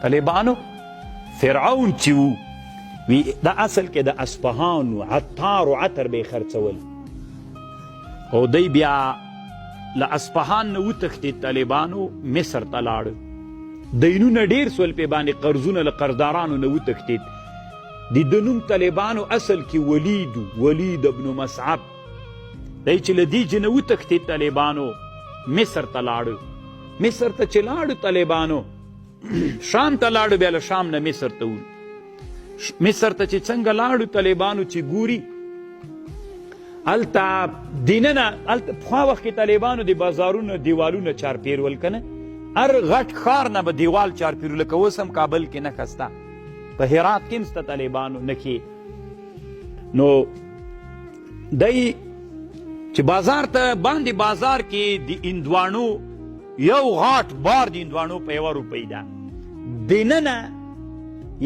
طالبانو فرعون چې وو وی دا اصل کې د اصفهان عطار او عطر به خرڅول او دی بیا له اصفهان نه وتښتید. طالبانو مصر ته لاړ، دینونه ډیر سول په باندې، قرضونه له قرضدارانو نه وتښتید. د ده نوم طالبانو اصل کې ولید، ولید ابن مصعب دی، چې له دې جنه وتښتید طالبانو مصر ته لاړ. مصر ته چې لاړو طالبانو شام ته لاړو، بیا له شام نه مصر ته ول. مصر ته چې څنګه لاړو طالبانو چې ګوري هلته دیننه، هلته پخوا وخت کې طالبانو د بازارونو دیوالونه چارپیر ول که نه، هر غټ ښار نه به دیوال چارپیر، لکه اوس هم کابل کې نښه سته، په هرات کې هم سته طالبانو نښې. نو دی چې بازار ته باندې، بازار کې د هندوانو یو غاټ بار د هندوانو په یوه روپۍ ده، دننه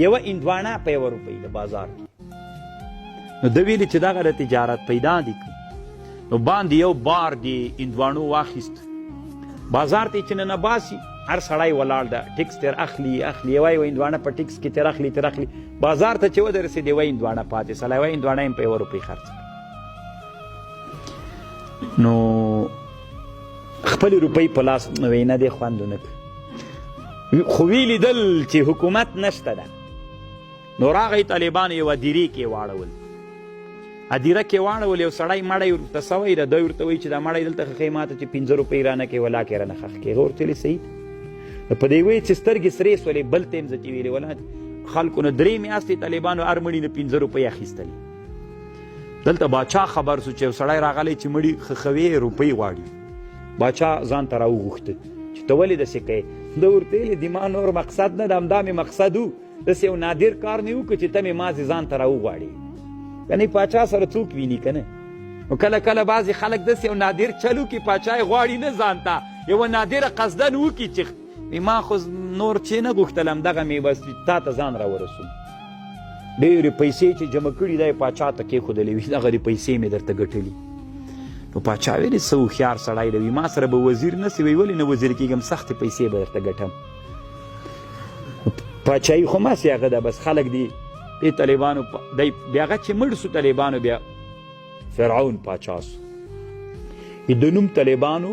یوه هندوانه په یوه روپۍ ده بازار کې. نو ده ویلي چې دغه د تجارت پیدا دي. نو باندې یو بار د هندوانو واخیست، بازار ته چې ننه باسي هر سړی ولاړ ده، ټیکس تر اخلي اخلي، یوه یوه هندوانه په ټیکس کې تر اخلي تر اخلي. بازار ته چې ودرسېد یوه هندوانه پاتې سله، یوه هندوانه یې په یوه روپۍ خرڅ. نو خپلې روپۍ په لاس وی نه دی خوند ونه کړ، خو ویې لیدل چې حکومت نشته ده. نو راغی طالبانو یوه دیرې کې واړول، ادیره کې واړول، یو سړی مړی ورته سوی ده، دی ورته وایي چې دا مړی دلته ښخوې، ما ته چې 5 روپۍ رانه کوې ولاکه یې رانه ښخ کړې. هغه ورته ویلې صحیح ده. په دې وایي چې سترګې سرې سولې، بل ته یې هم چې ویلې ولا خلکو نه 3 میاشتې طالبانو هر مړي نه 5 روپۍ اخیستلې. دلته باچا خبر سو چې یو سړی راغلی چې مړي ښخوي روپۍ غواړي. باچا ځان ته راوغوښته چې ته ولې داسې کوې؟ ده ورته ویلې د ما نور مقصد نه ده، همدا مې مقصد و، داسې یو نادر کار مې وکړ چې ته مې مازې ځان ته راوغواړې. یعنې پاچا سره څوک ویني که نه؟ نو کله کله بعضې خلک داسې یو نادر چل وکړي، پاچا یې غواړي نه ځان ته، یوه نادره قصدن وکړي چې ما خو نور چې نه غوښتل، همدغه مې بس تا ته ځان راورسوم. ډېرې پیسې چې جمع کړي دی پاچا ته کېښودلې وي، دغه دې پیسې مې درته ګټلي. نو پاچا ویلې څه هوښیار سړی دی، ما سره به وزیر نه سي. وایي ولې نه وزیر کېږم، سختې پیسې به درته ګټم. پاچاهي خو ماسې هغه ده، بس خلک دي دې طالبانو دی. بیا هغه چې مړ سو طالبانو بیا فرعون پاچا سو. د نوم طالبانو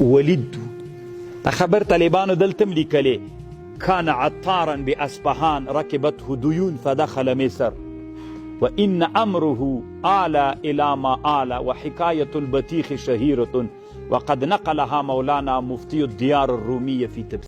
ولید دا خبر طالبانو دلته هم لیکلې، كان عطارا بأصفهان ركبته ديون فدخل مصر وإن أمره آل إلى ما آل وحكاية البطيخ شهيرة وقد نقلها مولانا مفتي الديار الرومية في تبسير.